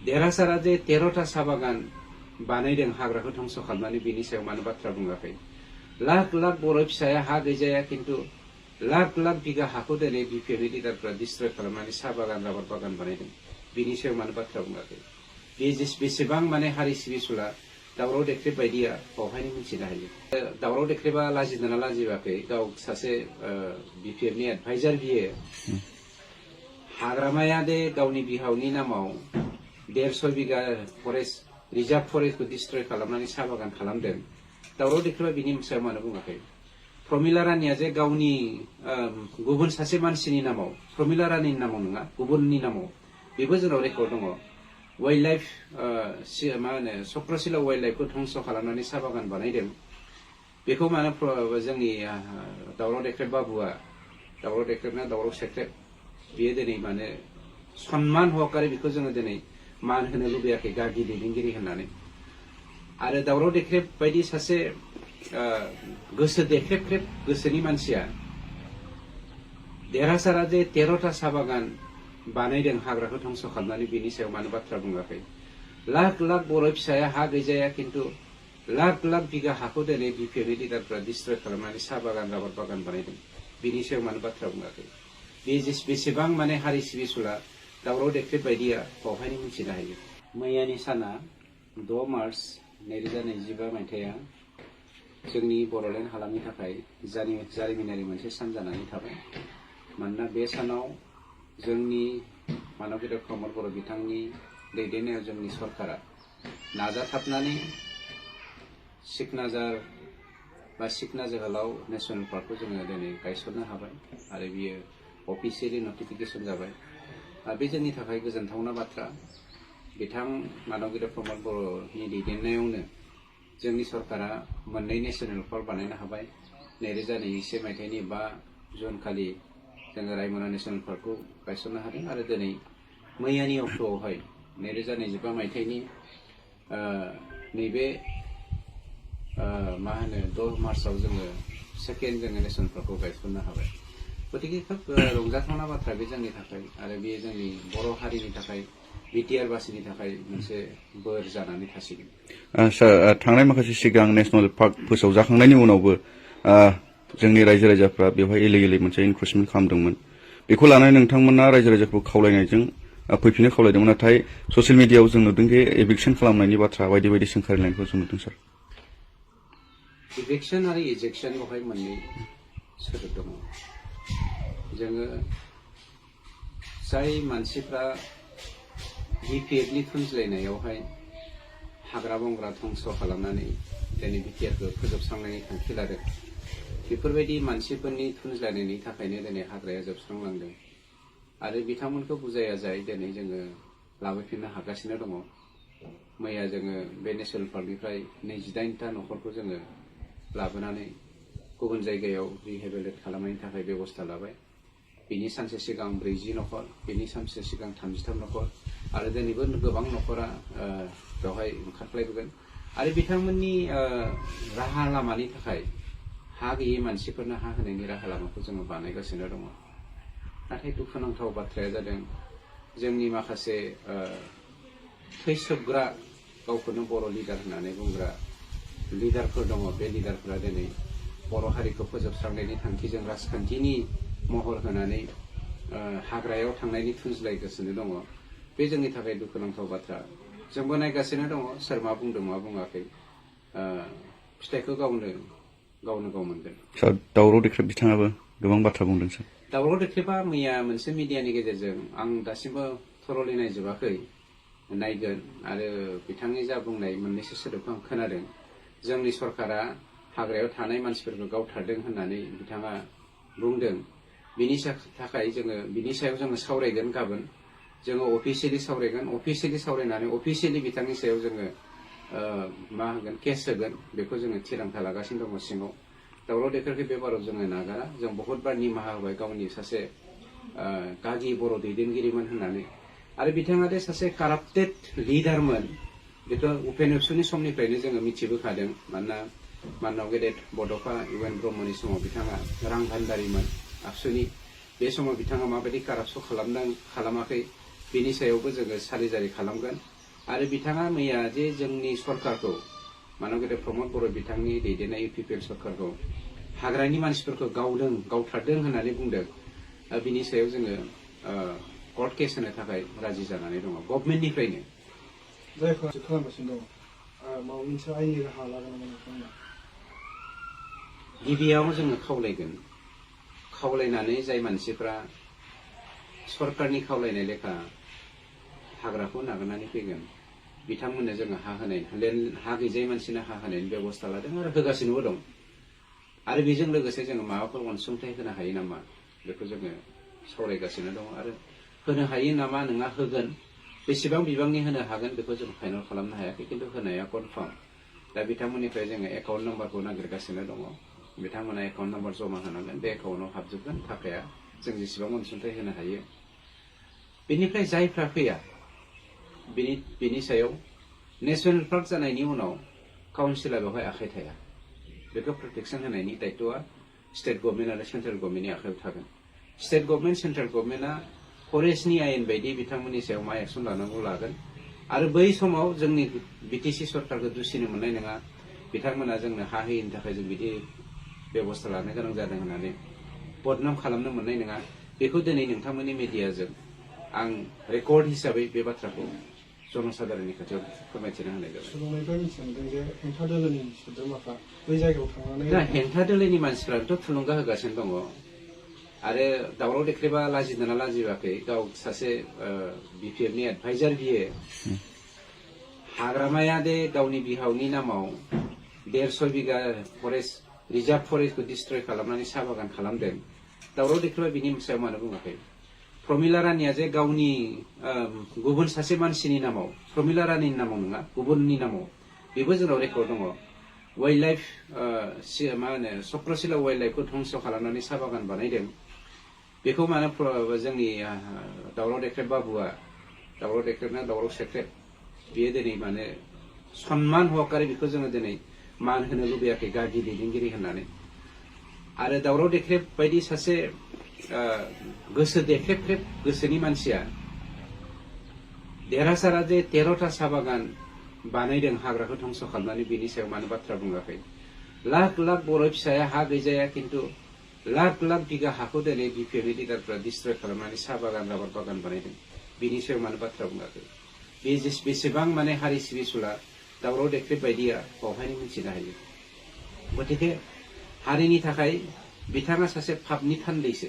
देरहासारा जे 13टा साहा बागान बानायदों हाग्राखौ धंस खालामनानै बेनि सायाव मानो बाथ्रा बुङाखै लाख लाख बर' फिसाया हा गैजाया खिन्थु लाख लाख बिगा हाखौ दिनै बिपिएफनि लिडारफ्रा डिस्ट्रय खालामनानै साहा बागान राबार बागान बानायदों बेनि सायाव मानो बाथ्रा बुङाखै बे बेसेबां माने हारि सिबिसुला दावराव देख्रेब बायदिया बावहायनो मिथिनो हायो दावराव देख्रेबा लाजिदोंना लाजिबाखै गाव सासे बिपिएफनि एडभाइजार बियो हाग्रामाया दे गावनि बिहावनि नामाव 150 बिगा फरेस्ट रिजार्भ फरेस्टखौ डिस्ट्रय खालामनानै साहा बागान खालामदों दावराव देख्रेबा बिनि सायाव मानो बुङाखै प्रमिला रानिया जे गावनि गुबुन सासे मानसिनि नामाव प्रमिला रानिनि नामाव नङा गुबुननि नामाव बेबो जोंनाव रेकर्ड दङ वाइल्ड लाइफ मा होनो चक्रशिला वाइल्ड लाइफखौ धंस खालामनानै साहा बागान बानायदों बेखौ मानो जोंनि दावराव देख्रेब बाबुआ दावराव देख्रेबना दावराव सेख्रेब बियो दिनै माने सन्मान हकारि बेखौ जोङो दिनै मान होनो लुबैयाखै गागि दैदेनगिरि होननानै आरो दावराव देख्रेब बायदि सासे गोसो देख्रेबख्रेब गोसोनि मानसिया देरहासारा जे 13टा साहा बागान बानायदों हाग्राखौ धंस खालामनानै बेनि सायाव मानो बाथ्रा बुङाखै लाख लाख बर' फिसाया हा गैजाया खिन्थु लाख लाख बिगा हाखौ दिनै बिपिएफनि लिडारफ्रा डिस्ट्रय खालामनानै साहा बागान राबार बागान बानायदों बेनि सायाव मानो बाथ्रा बुङाखै बे बेसेबां माने हारि सिबिसुला दावराव देख्रेब बायदिया बावहायनो मिथिनो हायो मैयानि साना 6 मार्च 2025 मायथाइया जोंनि बड'लेण्ड हालामनि थाखाय जारिमिनारि मोनसे सान जानानै थाबाय मानोना बे सानाव जोंनि मानब गेदेर प्रमद बर' बिथांनि दैदेननायाव जोंनि सरकारा नाजाथाबनानै सिकनाझार बा सिकना जोहोलाव नेशनेल पार्कखौ जोङो दिनै गायसननो हाबाय आरो बियो अफिसियेलि नटिफिकेसन जाबाय बे जोंनि थाखाय गोजोनथावना बाथ्रा बिथां मानब गेदेर प्रमद बर'नि दैदेननायावनो जोंनि सरकारा मोननै नेशनेल पार्क बानायनो हाबाय 2021 मायथाइनि 5 जुन खालि जोङो रायमना नेशनेल पार्कखौ गायसननो हादों आरो दिनै मैयानि अक्ट'आवहाय 2025 मायथाइनि नैबे मा होनो 6 मार्चआव जोङो सेकेन्ड जोङो नेशनेल पार्कखौ गायसननो हाबाय गतिके खोब रंजाथावना बाथ्रा बे जोंनि थाखाय आरो बेयो जोंनि बर' हारिनि थाखाय बिटिआर बासिनि थाखाय मोनसे बोर जानानै थासिगोन थांनाय माखासे सिगां नेशनेल पार्क फोसावजाखांनायनि उनावबो जोंनि रायजो राजाफ्रा बेवहाय इलिगेलि मोनसे इनक्रुचमेन्ट खालामदोंमोन बेखौ लानानै नोंथांमोना रायजो राजाखौ खावलायनायजों फैफिननो खावलायदोंमोन नाथाय ससियेल मिडियायाव जों नुदों जे एभिक्सन खालामनायनि बाथ्रा बायदि बायदि सोंखारिनायखौ जों नुदों सार इभिक्सन आरो इजेक्सन बेवहाय मोननै सोदोब दङ जोङो जाय मानसिफ्रा बिपिएफनि थुनज्लायनायावहाय हाग्रा बंग्रा धंस खालामनानै दिनै बिटिआरखौ फोजोबस्रांनायनि थांखि लादों बेफोरबायदि मानसिफोरनि थुनज्लायनायनि थाखायनो दिनै हाग्राया जोबस्रांलांदों आरो बिथांमोनखौ बुजाया जाय दिनै जोङो लाबोफिननो हागासिनो दङ मैया जोङो बे नेशनेल पार्कनिफ्राय 28टा न'खरखौ जोङो लाबोनानै गुबुन जायगायाव रिहेबिलिटेट खालामनायनि थाखाय बेबस्था लाबाय बिनि सानसे सिगां 40 न'खर बिनि सानसे सिगां 33 न'खर आरो दिनैबो गोबां न'खरा बेवहाय ओंखारख्लायबोगोन आरो बिथांमोननि राहा लामानि थाखाय हा गैयै मानसिफोरनो हा होनायनि राहा लामाखौ जोङो बानायगासिनो दङ नाथाय दुखुनांथाव बाथ्राया जादों जोंनि माखासे थैसोबग्रा गावखौनो बर' लिडार होननानै बुंग्रा लिडारफोर दङ बे लिडारफोरा दिनै बर' हारिखौ फोजोबस्रांनायनि थांखिजों राजखान्थिनि महर होनानै हाग्रायाव थांनायनि थुनज्लायगासिनो दङ बे जोंनि थाखाय दुखुनांथाव बाथ्रा जोंबो नायगासिनो दङ सोर मा बुंदों मा बुङाखै फिथाइखौ गावनो मोनगोन सार दावराव देख्रेब बिथाङाबो गोबां बाथ्रा बुंदों सार दावराव देख्रेबा मैया मोनसे मिडियानि गेजेरजों आं दासिमबो थरलि नायजोबाखै नायगोन आरो बिथांनि जा बुंनाय मोननैसो सोदोबखौ आं खोनादों जोंनि सरकारा हाग्रायाव थानाय मानसिफोरखौ गावथारदों होननानै बिथाङा बुंदों बिनि थाखाय जोङो बिनि सायाव जोङो सावरायगोन गाबोन जोङो अफिसियेलि सावरायगोन अफिसियेलि सावरायनानै अफिसियेलि बिथांनि सायाव जोङो मा होगोन केस होगोन बेखौ जोङो थिरांथा लागासिनो दङ सिङाव दावराव देख्रेबखौ बे बाराव जोङो नागारा जों बहुद बार निमाहा होबाय गावनि सासे गागि बर' दैदेनगिरिमोन होननानै आरो बिथाङा दे सासे काराप्टेड लिडारमोन बेखौ उपेन एबसुनि समनिफ्रायनो जोङो मिथिबोखादों मानोना माननाव गेदेर बड'फा इउएन ब्रह्मनि समाव बिथाङा रां भान्दारिमोन आबसुनि बे समाव बिथाङा माबायदि कारापसन खालामाखै बेनि सायावबो जोङो सारिजारि खालामगोन आरो बिथाङा मैया जे जोंनि सरकारखौ मानगेदेर प्रमद बर' बिथांनि दैदेननाय UPPL सरकारखौ हाग्रानि मानसिफोरखौ गावथारदों होननानै बुंदों। बिनि सायाव जोङो कर्ट केस होनो थाखाय राजि जानानै दङ गभर्नमेन्टनिफ्रायनो। जायखौ खालामगासिनो दङ माबा मोनसे आयेननि राहा लागोन नामा नोंथांमोना? गिबियाव जोङो खावलायनानै जाय मानसिफ्रा सरकारनि खावलायनाय लेखा हाग्राखौ नागारनानै फैगोन बिथांमोननो जोङो हा गैजायै मानसिनो हा होनायनि बेबस्था लादों आरो होगासिनोबो दं। आरो बेजों लोगोसे जोङो माबाफोर अनसुंथाइ होनो हायो नामा बेखौ जोङो सावरायगासिनो दङ आरो होनो हायो नामा नङा होगोन बेसेबां बिबांनि होनो हागोन बेखौ जों फाइनाल खालामनो हायाखै खिन्थु होनाया कनफार्म। दा बिथांमोननिफ्राय जोङो एकाउन्ट नाम्बारखौ नागिरगासिनो दङ। बिथांमोना एकाउन्ट नाम्बार जमा होनांगोन बे एकाउन्टआव हाबजोबगोन थाखाया जों जेसेबां अनसुंथाइ होनो हायो। बेनिफ्राय जायफ्रा फैया बिनि सायाव नेसनेल पार्क जानायनि उनाव काउन्सिला बेवहाय आखाइ थाया। बेखौ प्रटेक्सन होनायनि दायित्वआ स्टेट गभर्नमेन्ट आरो सेन्ट्रेल गभर्नमेन्टनि आखायाव थागोन। स्टेट गभर्नमेन्ट सेन्ट्रेल गभर्नमेन्टआ फरेस्टनि आयेन बायदि बिथांमोननि सायाव मा एक्सन लानांगौ लागोन आरो बै समाव जोंनि BTC सरकारखौ दुसिनो मोननाय नङा। बिथांमोना जोंनो हा होयिनि थाखाय जों बिदि बेबस्था लानो गोनां जादों होननानै बदनाम खालामनो मोननाय नङा। बेखौ दिनै नोंथांमोननि मिडियाजों आं रेकर्ड हिसाबै बे बाथ्राखौ जनसाधारननि खाथियाव फोरमायथिना होनाय जाबाय। सुबुंनिफ्राय मिथिनो मोनदों जे हेंथा दोलोनि सोद्रोमाफ्रा बै जायगायाव थांनानै दा हेंथा दोलोनि मानसिफ्राथ' थुलुंगा होगासिनो दङ आरो दावराव देख्रेबा लाजिदोंना लाजिबाखै गाव सासे BPFनि एडभाइजार बियो हाग्रामाया दे गावनि बिहावनि नामाव 150 बिगा फरेस्ट रिजार्भ फरेस्टखौ डिस्ट्रय खालामनानै साहा बागान खालामदों। दावराव देख्रेबा बिनि सायाव मानो बुङाखै? प्रमिला रानिया जे गावनि गुबुन सासे मानसिनि नामाव प्रमिला रानिनि नामाव नङा गुबुननि नामाव बेबो जोंनाव रेकर्ड दङ। वाइल्ड लाइफ मा होनो चक्रशिला वाइल्ड लाइफखौ धंस खालामनानै साहा बागान बानायदों। बेखौ मानो जोंनि दावराव देख्रेब बाबुआ दावराव देख्रेबना दावराव सेख्रेब बेयो दिनै माने सनमान हकारि बेखौ जोङो दिनै मान होनो लुबैयाखै गागि दैदेनगिरि होननानै। आरो दावराव देख्रेब बायदि सासे गोसो देख्रेबख्रेब गोसोनि मानसिया देरहासारा जे 13टा साहा बागान बानायदों हाग्राखौ धंस खालामनानै बेनि सायाव मानो बाथ्रा बुङाखै? लाख लाख बर' फिसाया हा गैजाया खिन्थु लाख लाख बिगा हाखौ दिनै BPFनि लिडारफ्रा डिस्ट्रय खालामनानै साहा बागान राबार बागान बानायदों। बिनि सायाव मानो बाथ्रा बुङाखै? बे बेसेबां माने हारि सिबिसुला दावराव देख्रेब बायदिया बावहायनो मिथिनो हायो। गतिके हारिनि थाखाय बिथाङा सासे पापनि थान्दैसो।